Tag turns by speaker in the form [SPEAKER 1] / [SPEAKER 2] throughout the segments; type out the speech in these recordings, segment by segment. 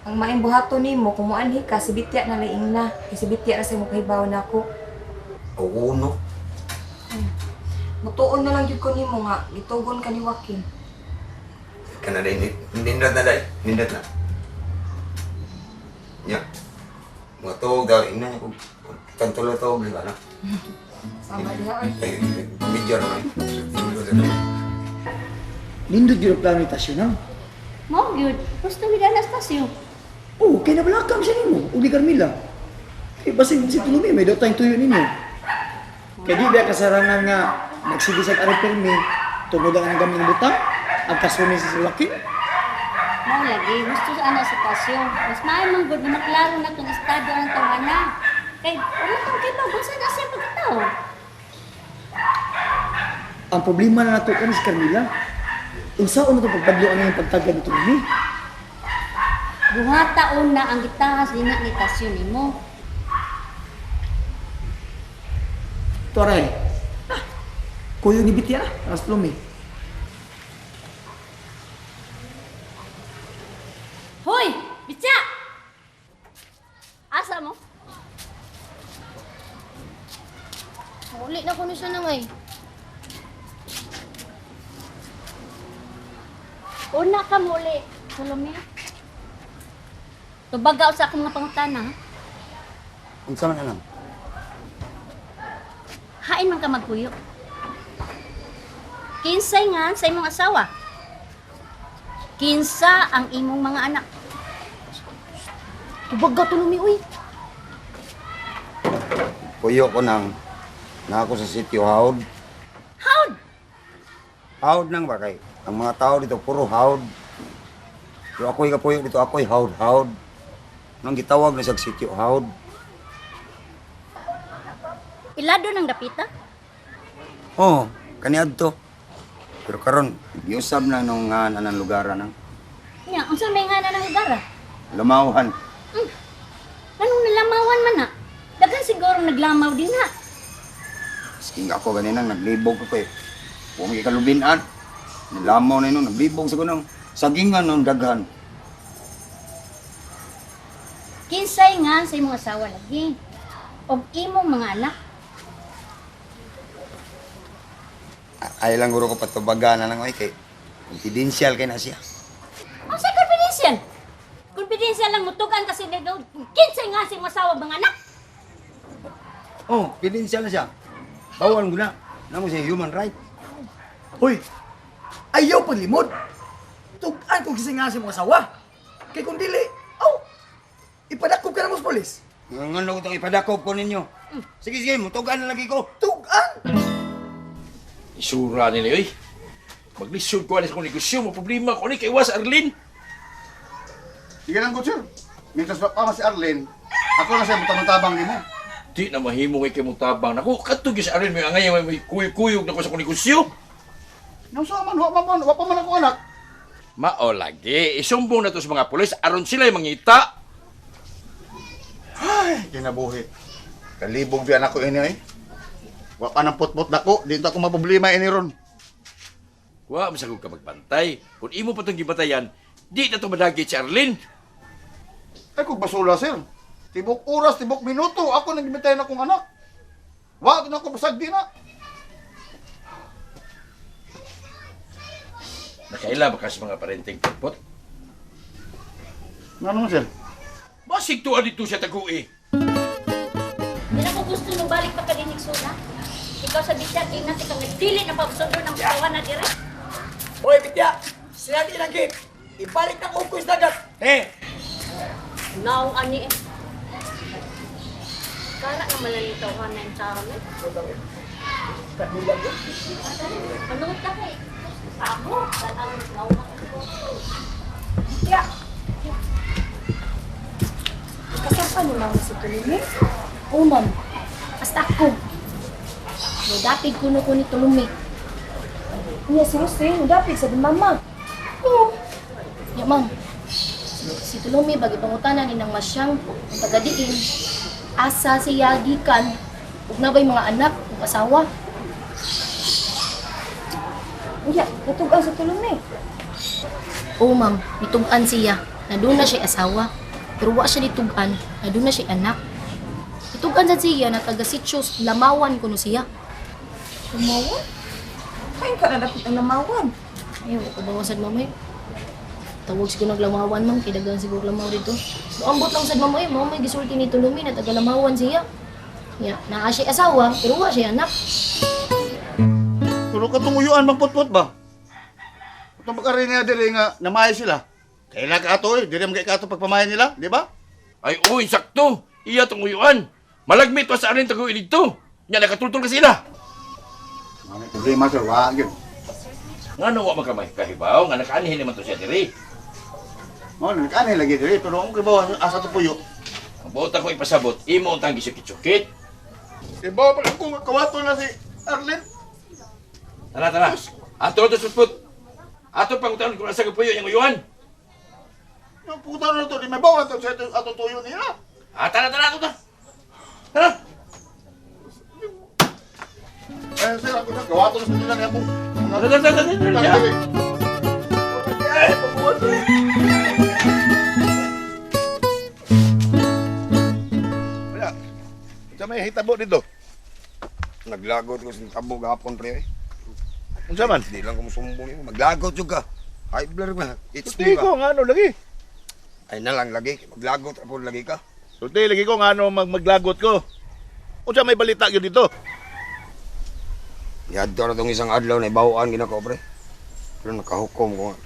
[SPEAKER 1] Ang maayong buhaton nimo kung moanhi ka si Bitya na laing na. Kay si Bitya ra sa mo kahibaw nako.
[SPEAKER 2] Oo, no.
[SPEAKER 1] Mutuon na lang jud ko nimo nga gitugon ka ni Joaquin.
[SPEAKER 2] Kana day, nindot na day. Nindot na. Nya. Mga tuog daw, ina niya kung tantulo tuog, di ba na?
[SPEAKER 1] Sama diha oy.
[SPEAKER 2] Ay, video na. Nindot na.
[SPEAKER 3] Nindot yun ang plano ni Tasyo na.
[SPEAKER 4] Mao gyud. Gusto ni Anastasio.
[SPEAKER 3] Oo, kaya nabalakam siya nimo, uli Carmila. Kaya basin si Tulumi, may daw tayong tuyo ninyo. Kaya di ba kasarangan nga, nagsige sa arang permi, tungod ang ang gaming butang, ang kaso ni si Joaquin.
[SPEAKER 4] Mao lagi gusto sa Anastasio. Mas maayo man gud na maklaro na tong estado ang tawhana. Kay wala tong kay bago sa na siya pagkatao.
[SPEAKER 3] Ang problema na nato kan si Carmila, unsaon na itong pagpadlo ang iyong pagtagad ni Tulumi?
[SPEAKER 4] Duha taon na ang gitahas dinha ni Tasyo nimo.
[SPEAKER 3] Tuaray, ah, kuyo ni Bitya, aras Tulumi.
[SPEAKER 4] Hoy, bitsa! Asa mo?
[SPEAKER 5] Uli na ko ni siya na ngay.
[SPEAKER 4] Una ka muli, Salome. Tubagaw sa akong mga pangutana. Ha?
[SPEAKER 2] Unsa man anang?
[SPEAKER 4] Hain man ka magkuyo. Kinsay nga sa imong asawa? Kinsa ang imong mga anak?
[SPEAKER 5] Tubag ka tulumi, uy.
[SPEAKER 2] Puyo ko nang na ako sa sitio Haud.
[SPEAKER 4] Howd!
[SPEAKER 2] Haud nang ba kay? Ang mga tao dito puro haud. Pero ako'y kapuyo dito, ako'y haud haud. Nang gitawag na sa sitio Haud.
[SPEAKER 4] Ilado ng dapita?
[SPEAKER 2] Oo, oh, kaniadto. Pero karon giusab na nung nga na ng lugar nang
[SPEAKER 4] Nya, unsa may nga na ng lugar? Ah?
[SPEAKER 2] Lamawhan.
[SPEAKER 4] Anong nalamawan man na? Daghan siguro naglamaw din ha.
[SPEAKER 2] Sige ako ganina naglibog ko eh. Huwag may kalubinan. Nilamaw na yun, naglibog sa kunang sagingan ng daghan.
[SPEAKER 4] Kinsay nga sa imong asawa lagi. Og imong mga anak.
[SPEAKER 2] Ay lang guro ko patubagan na lang oy kay confidential kay na siya.
[SPEAKER 4] Ang sa confidential. Confidential lang mutugan kasi nito. Kinsay nga sa imong asawa ug mga anak.
[SPEAKER 2] Oh, confidential na siya. Bawal mo na. Namo siya human right.
[SPEAKER 3] Hoy, ayaw paglimod. Tugan kung kising nga sa mga asawa. Kay kung dili, aw, ipadakop ka na mo sa polis.
[SPEAKER 2] Ngano ko itong ipadakop ko ninyo. Sige, sige, mutugan na lagi ko.
[SPEAKER 3] Tugan!
[SPEAKER 6] Isura nila, oy. Maglisod ko alis akong negosyo, mo problema ko ni kay Was Arlene.
[SPEAKER 7] Sige lang, good sir. Mientras pa pa si Arlene, ako na siya matabang nimo.
[SPEAKER 6] Di na mahimo kay kay tabang nako. Kadto gyud si Arlene may angay may kuyog-kuyog na ko sa akong negosyo.
[SPEAKER 7] Nang sa man, wa pa man ako anak.
[SPEAKER 6] Mao lagi, isumbong na to sa mga pulis aron sila mangita.
[SPEAKER 7] Ay, kinabuhi. Kalibog biyan ako ini ay. Wa pa nang putput dako, di ta ko maproblema ini ron.
[SPEAKER 6] Wa masagod ka magbantay. Kung imo pa tong gibatayan, di na to madagit si Arlene.
[SPEAKER 7] Ay kung basula sir. Tibok oras, tibok minuto, ako nang gibitayan akong anak. Wa na ako basag di na.
[SPEAKER 6] Nakaila ba ka sa mga parenteng putput?
[SPEAKER 7] Ngano man sir?
[SPEAKER 6] Basig tuwa dito siya tagui.
[SPEAKER 4] Di na ko gusto nung balik pa kadinig suna. Ikaw sa bitya, tingnan si kang nagdili na pagsundo ng katawan na dire.
[SPEAKER 3] Hoy, Bitya! Sinabi ng gate! Ibalik ng ungkoy sa dagat!
[SPEAKER 6] Eh,
[SPEAKER 4] Naong ani eh. Kara naman lang yung tawahan na yung tao eh. Manood ka kay. Ako, ang naong ako.
[SPEAKER 1] Bitya. Kasal pa ni mama si Tulumi.
[SPEAKER 5] Oo, ma'am. Basta ako. Nudapig kuno ko ni Tulumi.
[SPEAKER 1] Niya si Rose, dapig sa mama.
[SPEAKER 5] Oo. Ya, ma'am. Si Tulumi, bagi pangutana ni nang masyang, ang tagadiin, asa siya gikan, ug na ba'y mga anak, ug asawa.
[SPEAKER 1] Uya, natugan sa Tulumi.
[SPEAKER 5] Oo, ma'am. Nitugan siya. Na doon na siya asawa. Pero wa siya nitugan na doon na siya anak. Itugan sad siya na taga sitio Lamawan kuno siya.
[SPEAKER 1] Lamawan? Kain ka na dapat ang lamawan.
[SPEAKER 5] Ay, wa ko bawa sad mamay. Tawag siguro naglamawan ma'am, kay daghan siguro lamaw dito. So, ambot lang sad mamay, mao may gisulti ni Tulumi na taga Lamawan siya. Ya, naa siya asawa, pero wa siya anak.
[SPEAKER 7] Pero katong uyuan magputput ba? Itong magkari niya diri nga namay sila. Kaila ka ato eh, diri man kay kato pagpamay nila, di ba?
[SPEAKER 6] Ay, uy, sakto. Iya tong uyuan. Malagmit pa sa arin tago dito. Nya nakatultol ka sila.
[SPEAKER 7] Ano problema sir, wa gyud.
[SPEAKER 6] Nga wa man ka may kahibaw, nga nakaanhin naman to siya diri.
[SPEAKER 7] Mo nagkaanhi lagi diri pero ang kibaw asa to puyo.
[SPEAKER 6] Ang buot ako ipasabot, imo ang tanggi sukit-sukit.
[SPEAKER 7] Ibaw pa ko nga kawato na si Arlene.
[SPEAKER 6] Tara, tara. Ato to supot. Ato pangutaon kung asa ka puyo yung uyuan.
[SPEAKER 7] Yung puta na to, di may bawa to sa ato tuyo nila.
[SPEAKER 6] Ah, tara, tara, ato ta. Tara.
[SPEAKER 7] Eh sir, ako na kawato na sa nila niya akong
[SPEAKER 6] Tara, tara, tara, tara, tara.
[SPEAKER 7] Eh, pabuhat eh. Wala. Sa may hitabo dito.
[SPEAKER 2] Naglagot ko sa tabo gahapon pre.
[SPEAKER 7] Unsa man?
[SPEAKER 2] Di lang ko musumbong nimo. Maglagot jud ka. Ay blur ba? It's
[SPEAKER 7] Sulti
[SPEAKER 2] me ba?
[SPEAKER 7] ko nga ano lagi.
[SPEAKER 2] Ay na lang lagi. Maglagot ra lagi ka.
[SPEAKER 7] Sulti lagi ko nga ano maglagot ko. Unsa may balita gyud dito?
[SPEAKER 2] Niadto na tong isang adlaw na ibawaan gina ko pre. Pero nakahukom ko nga.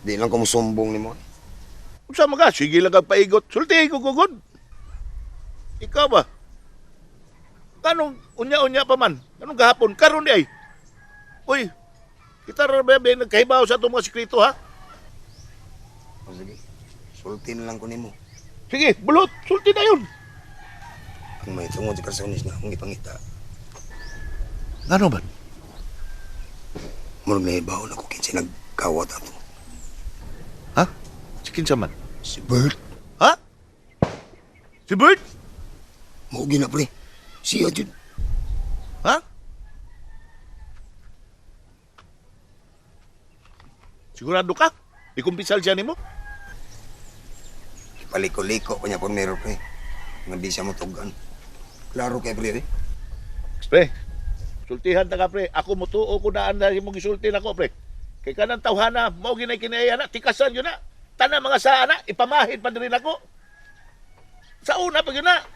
[SPEAKER 2] Di lang ko musumbong nimo.
[SPEAKER 7] Unsa man ka? Sige lang kag paigot. Sulti ko gugod. Ikaw ba? Kanong unya-unya pa man? Kanong gahapon? Karon di ay. Uy, kita ra ba ba nagkahibaw sa atong mga sekreto ha?
[SPEAKER 2] O sige. Sulti na lang ko nimo.
[SPEAKER 7] Sige, bulot, sulti na yun.
[SPEAKER 2] Ang may tungod sa karsonis na akong ipangita.
[SPEAKER 7] Ngano man?
[SPEAKER 2] Murag nahibaw na ko kinsay nagkawat ato.
[SPEAKER 7] Ha? Si kinsa man?
[SPEAKER 2] Si Bert.
[SPEAKER 7] Ha? Si Bert?
[SPEAKER 2] Mao gina pre. Siya jud.
[SPEAKER 7] Ha? Sigurado ka? Di kumpisal siya nimo?
[SPEAKER 2] Paliko-liko pa niya pormero pre. Nga di siya motugan. Klaro kay pre. Eh.
[SPEAKER 7] Pre, sultihan ta ka pre. Ako mutuo ko naan na imong gisulti nako pre. Kay kanang tawhana, mao ginay kinaya na, tikasan yun na. Tanan mga saa na, ipamahid pa diri nako. Sa una pa yun na.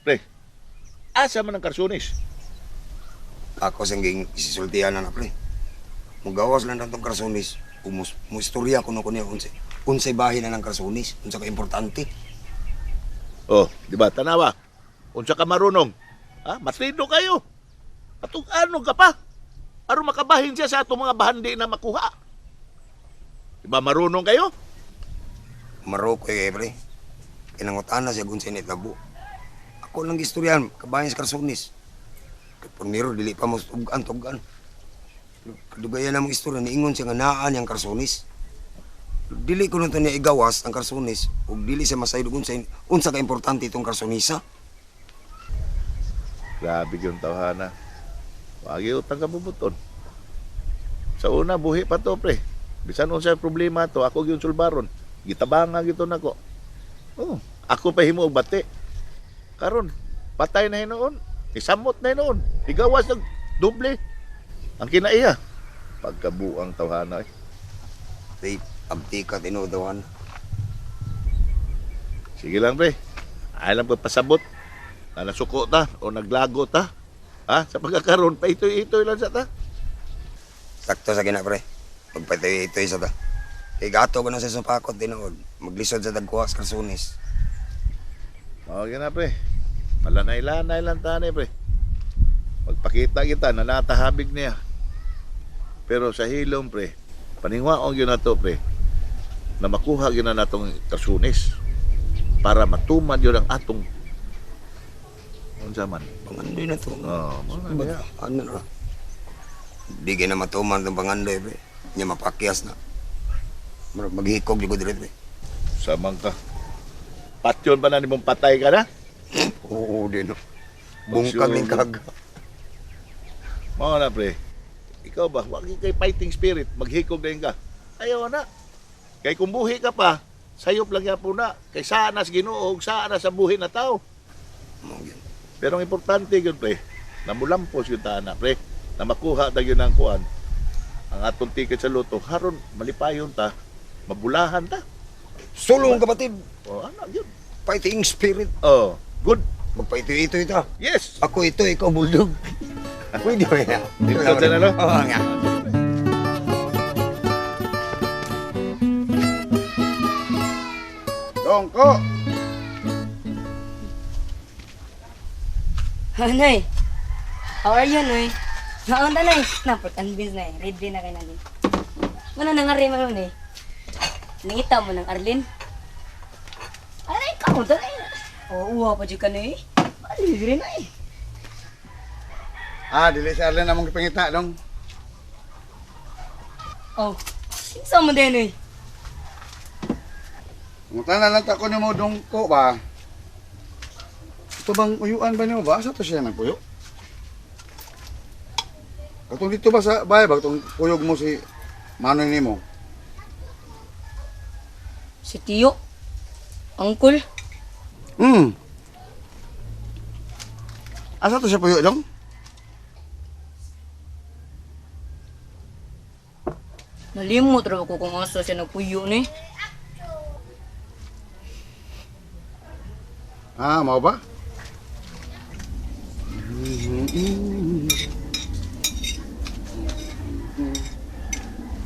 [SPEAKER 7] Pre, asa man ang karsunis?
[SPEAKER 2] Ako siyang ging isisultihan na na pre. Mugawas lang tong karsunis. Umus, mo istorya ko no ko niya unsay. Unsay bahin na ng karsunis, unsa ka importante.
[SPEAKER 7] Oh, di ba? Tanawa. Unsa ka marunong? Ha? Matrido kayo. Atong ano ka pa? Aron makabahin siya sa atong mga bahandi na makuha. Di ba marunong kayo?
[SPEAKER 2] Maroko kay pre. Kinangutan na siya kung unsay nitabo. Ako lang gistoryahan, kabahin sa karsunis. Kay pormero dili pa mo tugan tugan. Kadugayan na mong istorya niingon siya nga naa niyang karsunis. Dili ko nito niya igawas ang karsunis ug dili siya masayod kung unsay unsa ka importante itong karsunisa.
[SPEAKER 7] Grabe yung tawhana. Wagi utang ka bubuton. Sa una, buhi pa to, pre. Bisan unsa problema to, ako gyud sulbaron. Gitabanga gyud nako. Oh, ako pa himo og bati. Karon, patay na hinuon. Isamot na hinuon. Igawas nag doble. Ang kinaiya. Pagkabuang tawhana eh.
[SPEAKER 2] Di abti ka tinudawan.
[SPEAKER 7] Sige lang, pre. Ay lang pagpasabot. Na nasuko ta o naglago ta. Ha? Sa pagkakaroon, pa itoy-itoy lang sa ta.
[SPEAKER 2] Sakto sa gina pre. Magpatoy-itoy sa ta. Kay gato ko na sa supakot tinuod. Maglisod sa tagkuha sa karsunis.
[SPEAKER 7] Okay na, pre. Malanay-lanay lang tani, pre. Magpakita kita na natahabig niya. Pero sa hilom, pre, paningwaon yun na to, pre, na makuha yun na natong karsunis para matuman yun ang atong unsa man.
[SPEAKER 2] Pangandoy na to.
[SPEAKER 7] Oh, mo na
[SPEAKER 2] Ba't
[SPEAKER 7] diya.
[SPEAKER 2] ano na? Di na matuman itong pangandoy, pre. Nya mapakyas na. Murag maghikog di ko diri, pre.
[SPEAKER 7] Samang ka. Patyon ba na nimong patay ka na?
[SPEAKER 2] Oo, di no. Bungkag ning kag.
[SPEAKER 7] Mga na, pre. Ikaw ba, wag kay fighting spirit, maghikog din ka. Ayaw na. Kay kung buhi ka pa, sayop lang yapon na. Kay saan na sa Ginoo ug saan na sa buhi na tao.
[SPEAKER 2] Mao gyud.
[SPEAKER 7] Pero ang importante gyud pre, namulampos gyud ta ana pre, na makuha ta gyud ang kuan. Ang atong ticket sa loto, haron malipayon ta, mabulahan ta.
[SPEAKER 2] Sulong kapatid,
[SPEAKER 7] Oh, ana gyud.
[SPEAKER 2] fighting spirit.
[SPEAKER 7] Oh, good.
[SPEAKER 2] Magpaito-ito ito.
[SPEAKER 7] Yes.
[SPEAKER 2] Ako ito, ikaw bulldog. Pwede ba yan?
[SPEAKER 7] Dito sa na, no?
[SPEAKER 2] Oo nga.
[SPEAKER 8] Dongko!
[SPEAKER 9] Nay, how are you, Noy? Naon ta, Nay? Napag-unbins na eh. Ready na kayo natin. Muna nangari mo, Nay. Nangita mo ng Arlene. Aray, ikaw, dali. Oo, uwa pa dyan ka, Nay. Aligre na eh.
[SPEAKER 8] Ah, dili si Arlen among gipangita dong.
[SPEAKER 9] Oh, kinsa mo din, Noy?
[SPEAKER 8] Ngutana lang ta ko nimo dongko ba. Ito bang uyuan ba nimo ba? Asa to siya nagpuyo? Katong dito ba sa bahay ba katong kuyog mo si Manoy nimo?
[SPEAKER 9] Si Tiyo. Uncle.
[SPEAKER 8] Hmm. Asa to siya puyo dong?
[SPEAKER 9] Nalimot raw ko kung asa siya nagpuyo, Nay.
[SPEAKER 8] Ah, mao ba?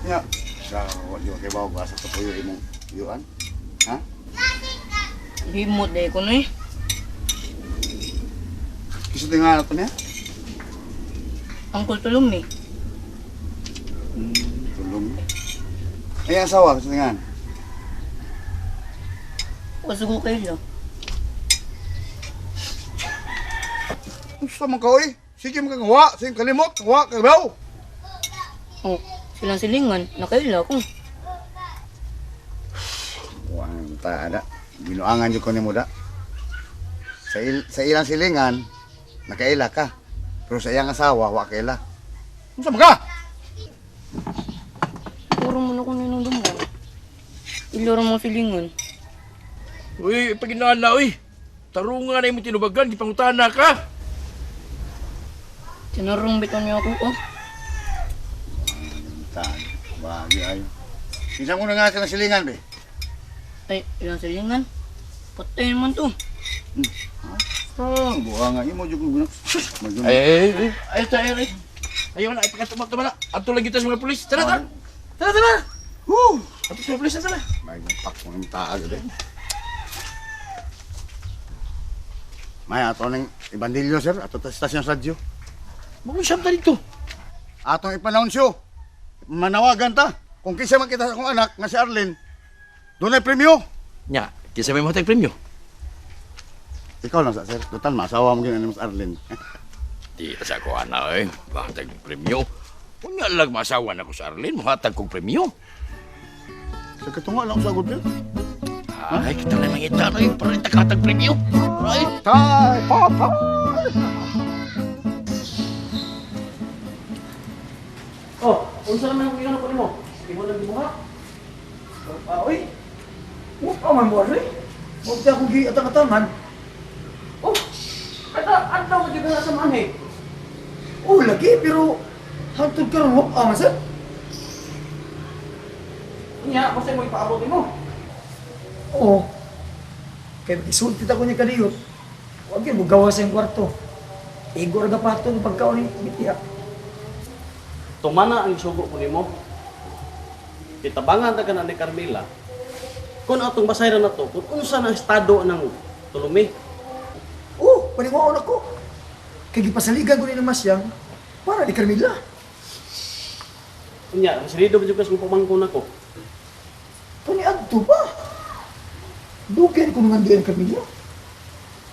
[SPEAKER 8] Ya, sa wa di kay bawo asa to puyo imong puyuan? Ha?
[SPEAKER 9] Limot dahil ko, Nay.
[SPEAKER 8] Kisa tinga na to niya?
[SPEAKER 9] Uncle Tulumi.
[SPEAKER 8] Tulong. Ay, asawa, kisa tingan.
[SPEAKER 9] Wasugo kayo lang.
[SPEAKER 8] Unsa man ka oy? Sige man kang wa, sige kalimot, wa ka baw.
[SPEAKER 9] Oh, silang silingan. Nakaila ko.
[SPEAKER 8] Wa ang ta ada. Binuangan jud ko nimo da. Sa ilang silingan nakaila ka. Pero sa iyang asawa wa kaila. Unsa man ka?
[SPEAKER 9] Puro mo na kung ninong. Iloro mo silingan.
[SPEAKER 6] Uy, paginana, uy. Tarungan na imong tinubagan, gipangutana ka.
[SPEAKER 9] Tinarong bitaw niya ako, oh.
[SPEAKER 8] Ta, wagi ayo. Kinsa mo na nga silang silingan be?
[SPEAKER 9] Ay, ilang silingan? Patay naman to.
[SPEAKER 8] Ah, buha nga imo jud ko.
[SPEAKER 6] Ay, ay, ay, ay, ay, ay, ay. Ayaw na, ay, pagkatumak na. Ato lang kita sa mga pulis. Tara, tara. Tara, tara.
[SPEAKER 8] Woo!
[SPEAKER 6] Ato sa mga pulis, tara.
[SPEAKER 8] May pak mo ng taag eh. May ato ning ibandilyo sir, ato ta stasyon sa radyo.
[SPEAKER 6] Magunsyam ta dito.
[SPEAKER 8] Atong ipanansyo. Manawagan ta. Kung kinsa man kita sa akong anak nga si Arlene, dunay premyo.
[SPEAKER 6] Nya, kinsa may mahatag premyo?
[SPEAKER 8] Ikaw lang sa sir. Total masawa mo gyud ni Miss Arlene.
[SPEAKER 6] Di ta sa ako ana eh. Mahatag og premyo. Unya lang masawa na ko sa Arlene, muhatag kog premyo.
[SPEAKER 8] Sa katunga lang sa good.
[SPEAKER 6] Ay, kita lang mangita na eh. Para itakatag premyo. Ay.
[SPEAKER 8] Tay, papa.
[SPEAKER 10] Oh, unsa naman ang ingon ko nimo? Imo lang gibuha.
[SPEAKER 3] Ah, oy. Wa pa man mo, oy. Wa pa ako gi-atang-atangan.
[SPEAKER 10] Oh, kada adlaw mo jud na sa manhe.
[SPEAKER 3] Oh, lagi pero hangtod karon wa pa man sir.
[SPEAKER 10] Unya, basta mo ipaabot nimo.
[SPEAKER 3] Oo. Kay isulti ta ko niya kadiyot. Wa gyud mo gawa sa iyang kwarto. Igo ra gapatong pagkaon ni Bitya.
[SPEAKER 10] Tumana ang isugo ko nimo. Kitabangan ta ka na ni Carmela. Kung atong basayran na to, kung unsa na estado ng Tulumi.
[SPEAKER 3] Oh, paniwaon ako. Kay gipasaligan ko ni ng masyang para ni Carmela.
[SPEAKER 10] Unya, masilido ba jud ka sa pamangkon nako?
[SPEAKER 3] Kani adto pa. Dugay ko mga diyan Carmela.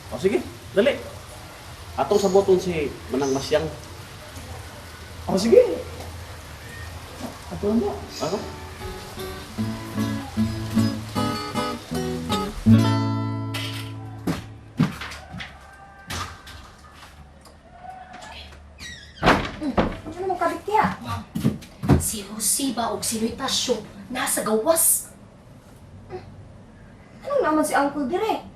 [SPEAKER 10] O sige, dali. Atong saboton si Manang Masyang.
[SPEAKER 3] Oh, sige. Ato na.
[SPEAKER 10] Ako?
[SPEAKER 1] Ano mo kabitya?
[SPEAKER 5] Si Jose ba og si Luitasio nasa gawas.
[SPEAKER 1] man si Uncle dire?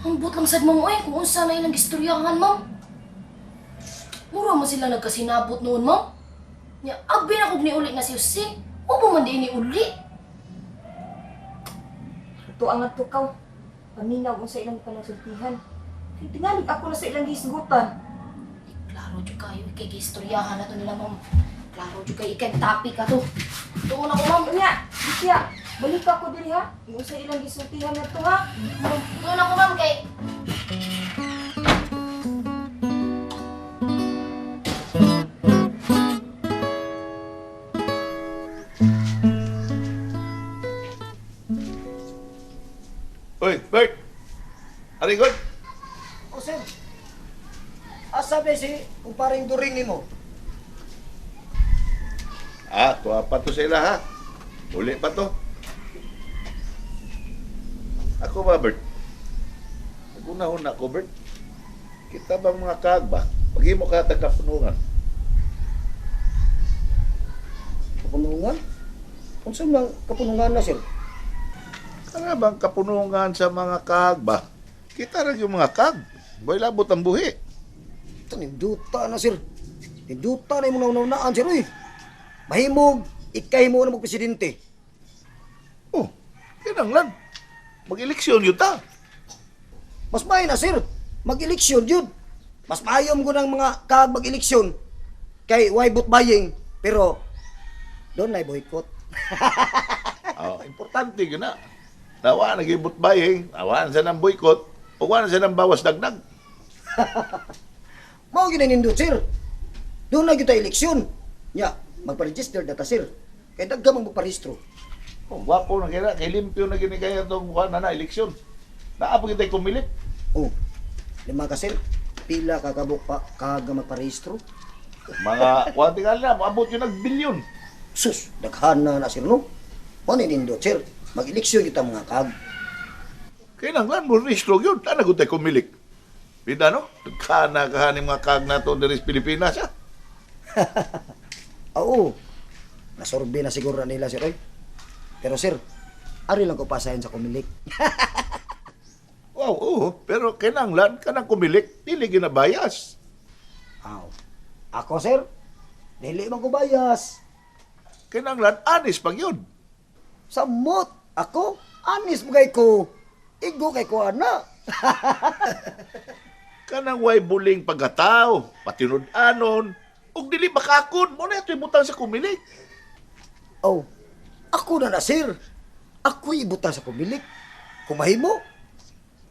[SPEAKER 5] Ambot lang sad ma'am oy, kung unsa na ilang gistoryahan ma'am. Mura man sila nagkasinabot noon ma'am. Nya abi na kog niuli na si Jose. Ubo man di ni uli.
[SPEAKER 1] Ito ang tukaw. Paminaw unsa ilang panagsultihan. Kay tingalig ako na sa ilang gisgutan.
[SPEAKER 5] Klaro jud kayo ikay gistoryahan na to nila ma'am. Klaro jud kay ikay topic ato. Tuon ako ma'am.
[SPEAKER 1] Unya, Bitya, balik ako diri ha. Unsa ilang gisultihan na to ha.
[SPEAKER 5] Ma'am, tuon ako ma'am kay
[SPEAKER 7] Uy, Bert! Ari good?
[SPEAKER 3] O sir, asa ba si kumparing during nimo?
[SPEAKER 7] Ah, tuwa pa to sila ha. Uli pa to. Ako ba, Bert? Naguna-una ko, Bert. Kita bang mga kag ba? Paghimo ka tagkapunungan.
[SPEAKER 3] Kapunungan? Unsa man kapunungan na sir?
[SPEAKER 7] Kana bang kapunungan sa mga kag ba? Kita ra yung mga kag. Boy labot ang buhi.
[SPEAKER 3] Ito ninduta na sir. Ninduta na imong naunaan sir uy. Mahimog ikay mo na mo presidente.
[SPEAKER 7] Oh, kinanglan. Mag-eleksyon yun ta.
[SPEAKER 3] Mas may na sir. Mag-eleksyon yun. Mas maayo mo ng mga kag mag-eleksyon kay why vote buying pero doon na boycott.
[SPEAKER 7] Oh, importante yun na. Nawa nag-ibot buying, nawa na siya ng boycott, o na siya ng bawas dagdag.
[SPEAKER 3] Mao gyud nindot sir. Doon na gyud ta eleksyon. Nya, magpa-register data sir. Kay daghan mang magparehistro.
[SPEAKER 7] Oh, gwapo na kaya, kay limpyo na gini kaya itong kuha na na eleksyon. Naapag kita'y kumilit.
[SPEAKER 3] Oh, lima ka sir. Pila ka kabuk pa kaga magparehistro.
[SPEAKER 7] Mga kuwanti ka na, maabot yun nag bilyon.
[SPEAKER 3] Sus, daghan na na sir no. Mao ni nindot sir. Mag-eleksyon gyud ta mga kag.
[SPEAKER 7] Kailangan mo rehistro yun, tanag tayo kumilik. Bida no? Nagkana kahaning mga kag na ito diri sa Pilipinas ha.
[SPEAKER 3] Oo. Nasorbe na siguro na nila sir oy. Pero sir, ari lang ko pasahin sa kumilik.
[SPEAKER 7] Wow, oo, pero kinanglan ka ng kumilik, dili ginabayas.
[SPEAKER 3] Aw. Ako sir, dili man ko bayas.
[SPEAKER 7] Kinanglan anis pag yun.
[SPEAKER 3] Samot ako, anis mo kay ko. Igo kay ko ana.
[SPEAKER 7] Kanang way buling pagkatao, patinud-anon, ug dili makakon, mo na ito'y butang sa kumilik.
[SPEAKER 3] Oh, ako na na sir. Ako ibuta sa kumilik. Kumahimo.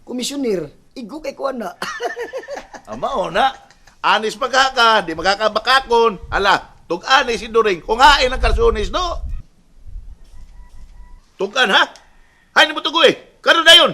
[SPEAKER 3] Komisyoner, igo kay ko ana.
[SPEAKER 7] Ama na, anis magkaka, di makakabakakon. Ala, tug-anis si During, kung hain ang karsunis, no? Tugan, ha? Hay, mo tugoy, karon na yun.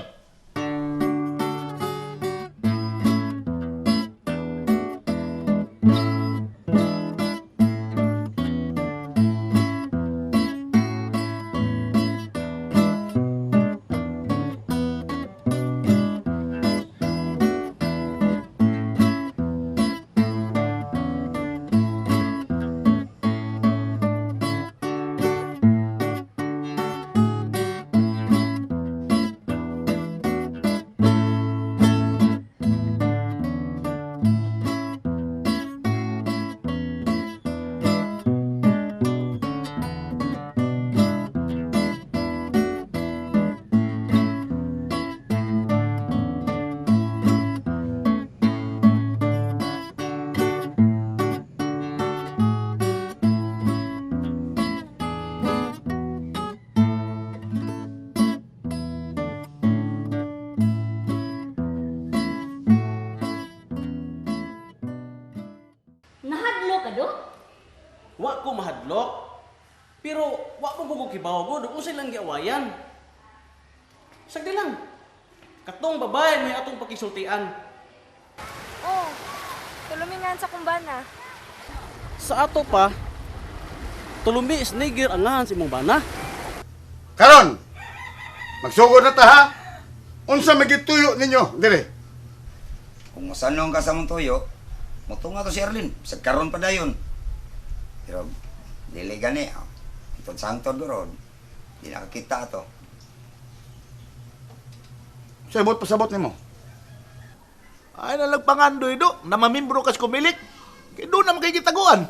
[SPEAKER 4] Nahadlo ka do?
[SPEAKER 10] Wa ko mahadlok. Pero wa mo ko kibaw gud ug unsa ilang giawayan. Sagdi lang. Katong babae may atong pakisultian.
[SPEAKER 1] Oh, tulumingan sa kumbana.
[SPEAKER 10] Sa ato pa, tulumbi is nigger ang ngahan sa imong bana.
[SPEAKER 8] Karon, magsugod na ta ha. Unsa magituyo ninyo dire?
[SPEAKER 2] Kung masanong ka sa mong tuyo, mutunga to si Erlin. Sa karon pa dayon. Pero dili gani. Oh. Itong sangtod ron, di nakakita to.
[SPEAKER 8] Sabot pasabot nimo.
[SPEAKER 7] Ay nalagpangandoy do, na mamimbro kas kumilik. Kay do na makikitaguan.